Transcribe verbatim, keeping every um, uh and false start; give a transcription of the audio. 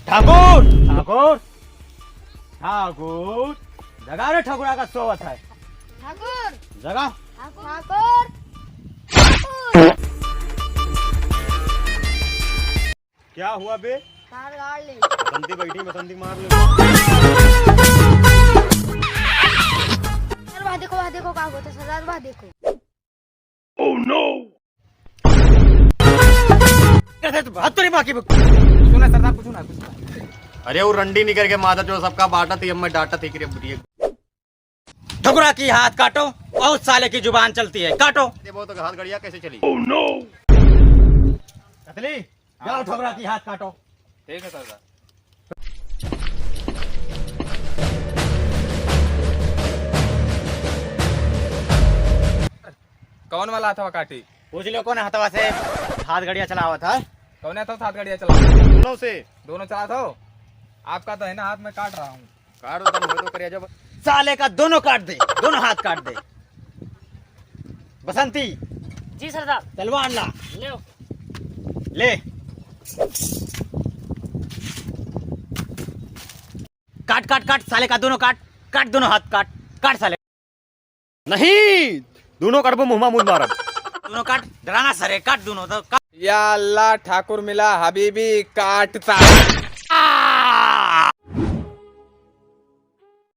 ठाकुर, ठाकुर, ठाकुर, जगा रे, ठकुरा का सोवत है। ठाकुर। जगा। ठाकुर। ठाकुर। क्या हुआ बे? तार गाड़ ले। बसंती बैठी, बसंती मार ले। सरदार, वहाँ देखो, वहाँ देखो, का होता है, सरदार, वहाँ देखो। Oh no! कैसे तू हाथ तेरी माँ की बक- कुछ ना सरदार, कुछ ना, कुछ ना। अरे वो रंडी निकर के माता जो सबका बाटा थी, अब मैं डाटा थी, करे बुढ़िया। ठकुरा की हाथ काटो और साले की जुबान चलती है, काटो। ये बहुत हाथ गड़िया कैसे चली? Oh no! कतली, जाओ ठकुरा की हाथ काटो। ठीक है सरदार। कौन वाला हथवा काटी? पूछ लो कौन हथवा से हाथ गड़िया चलावत है? कौन हथवा से हाथ गड़िया चलावत है? दोनों से। दोनों चलावत हो? आपका तो है ना, हाथ में काट रहा हूँ। काट दो, दम हो तो करिया जब। साले का दोनों काट दे, दोनों हाथ काट दे। बसंती। जी सरदार। तलवार ला। ले। ले। काट, काट, काट, साले का दोनों काट, काट दोनों हाथ काट, काट साले। नहीं, दोनों काटबो, मुँह मा मुँह मारब। दोनों काट, डराना सरे, काट दोनों तो, काट। या अल्लाह, ठाकुर मिला हबीबी काटता।